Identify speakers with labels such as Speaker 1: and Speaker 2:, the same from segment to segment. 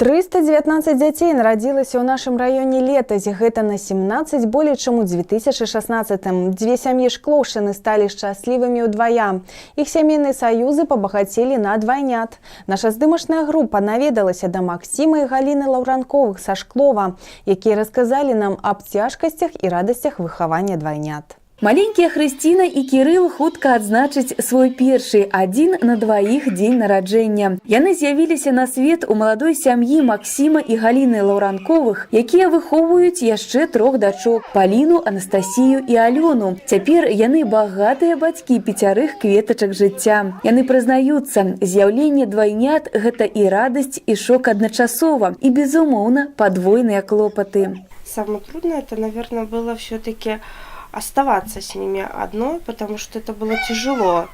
Speaker 1: 319 дзяцей нарадзілася ў нашым раёне летась. Гэта на 17 болей, чым у 2016. Дзве сям'і Шклоўшчыны сталі шчаслівымі ўдвая. Іх сямейныя саюзы пабагацелі на двайнят. Наша здымачная група наведалася да Максіма і Галіны Лаўранковых са Шклова, якія расказалі нам аб цяжкасцях і радасцях выхавання двайнят.
Speaker 2: Маленькія Хрысціна і Кірыл хутка адзначаць свой першы адзін на дваіх дзень нараджэння. Яны з'явіліся на свет у маладой сям'і Максіма і Галіны Лаўранковых, якія выхоўваюць яшчэ трох дачок: Паліну, Анастасію і Алёну. Цяпер яны багатыя бацькі пяцярых кветачак жыцця. Яны прызнаюцца, з'яўленне двайнят — гэта і радасць, і шок адначасова, і, безумоўна, падвойныя клопаты.
Speaker 3: Самое трудное — это, наверное, было все-таки оставаться с ними одной, потому что это было тяжело.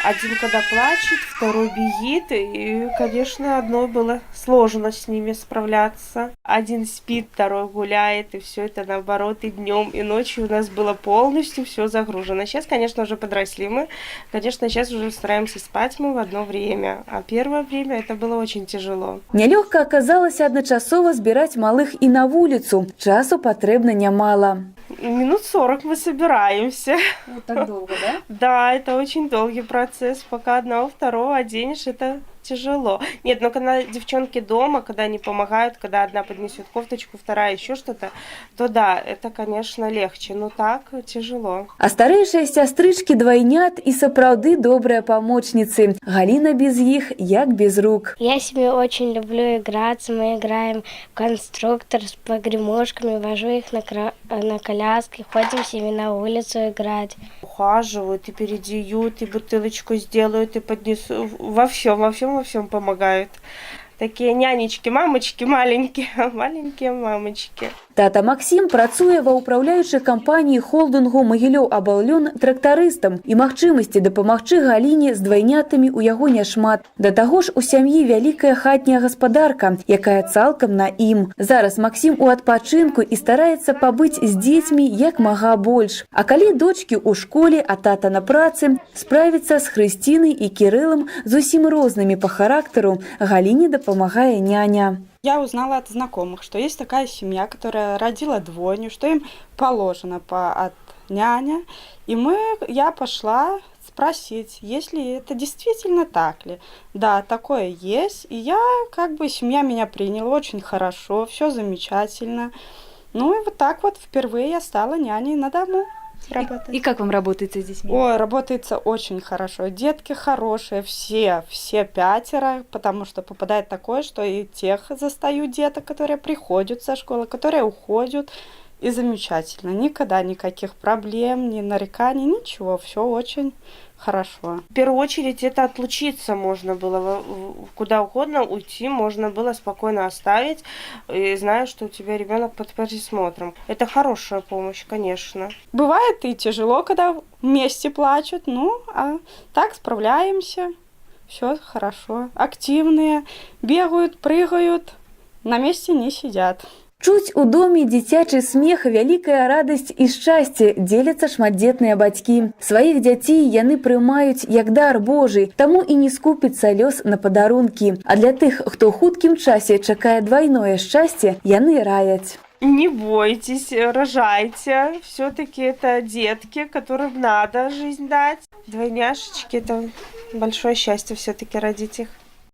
Speaker 3: Один когда плачет, второй бегит, и, конечно, одной было сложно с ними справляться. Один спит, второй гуляет, и все это наоборот, и днем, и ночью у нас было полностью все загружено. Сейчас, конечно, уже подросли мы, конечно, сейчас уже стараемся спать мы в одно время, а первое время это было очень тяжело.
Speaker 2: Нялёгка аказалася адначасова збіраць малых і на вуліцу. Часу патрэбна нямала.
Speaker 3: Минут 40 мы собираемся.
Speaker 2: Вот так долго, да?
Speaker 3: Да, это очень долгий процесс. Пока одного, второго оденешь, это тяжело. Нет, но когда девчонки дома, когда они помогают, когда одна поднесет кофточку, вторая еще что-то, то да, это, конечно, легче. Но так тяжело.
Speaker 2: А старэйшыя сястрычкі двайнят і сапраўды добрыя памочніцы. Галіна без іх як без рук.
Speaker 4: Я с ними очень люблю играться. Мы играем в конструктор с погремушками, вожу их на коляске, ходим с ними на улицу играть.
Speaker 3: Ухаживают, и переодеют, и бутылочку сделают, и поднесут. Во всем, во всем, во всем помогают. Такие нянечки, мамочки маленькие, маленькие мамочки.
Speaker 2: Тата Максім працуе ва ўпраўляючай кампаніі холдынгу «Магілёў-Абаллён» трактарыстам, і магчымасці дапамагчы Галіне з двайнятамі ў яго няшмат. Да таго ж у сям'і вялікая хатняя гаспадарка, якая цалкам на ім. Зараз Максім у адпачынку і стараецца пабыць з дзецьмі як мага больш. А калі дочкі ў школе, а тата на працы, справіцца з Хрысцінай і Кірылам, зусім рознымі па характару, Галіне дапамагае няня.
Speaker 5: Я узнала от знакомых, что есть такая семья, которая родила двойню, что им положено от няня. И я пошла спросить, если это действительно так ли. Да, такое есть. И я, как бы, семья меня приняла очень хорошо, все замечательно. Ну и вот так вот впервые я стала няней на дому работать.
Speaker 2: И как вам работается с детьми?
Speaker 5: Ой, работается очень хорошо. Детки хорошие, все, все пятеро, потому что попадает такое, что и тех застаю деток, которые приходят со школы, которые уходят. И замечательно. Никогда никаких проблем, ни нареканий, ничего. Все очень хорошо.
Speaker 3: В первую очередь это отлучиться можно было куда угодно, уйти можно было спокойно оставить, и зная, что у тебя ребенок под присмотром. Это хорошая помощь, конечно.
Speaker 5: Бывает и тяжело, когда вместе плачут, ну, а так справляемся. Все хорошо. Активные, бегают, прыгают, на месте не сидят.
Speaker 2: Чуць у доме дзіцячы смех — вялікая радасць і шчасце, дзеляцца шматдзетныя бацькі. Сваіх дзяцей яны прымаюць як дар Божы, таму і не скупіцца лёс на падарункі. А для тых, хто ў хуткім часе чакае двайное шчасце, яны раяць.
Speaker 3: Не бойтесь, рожайте. Все-таки это детки, которым надо жизнь дать. Двойняшечки — это большое счастье все-таки родить их.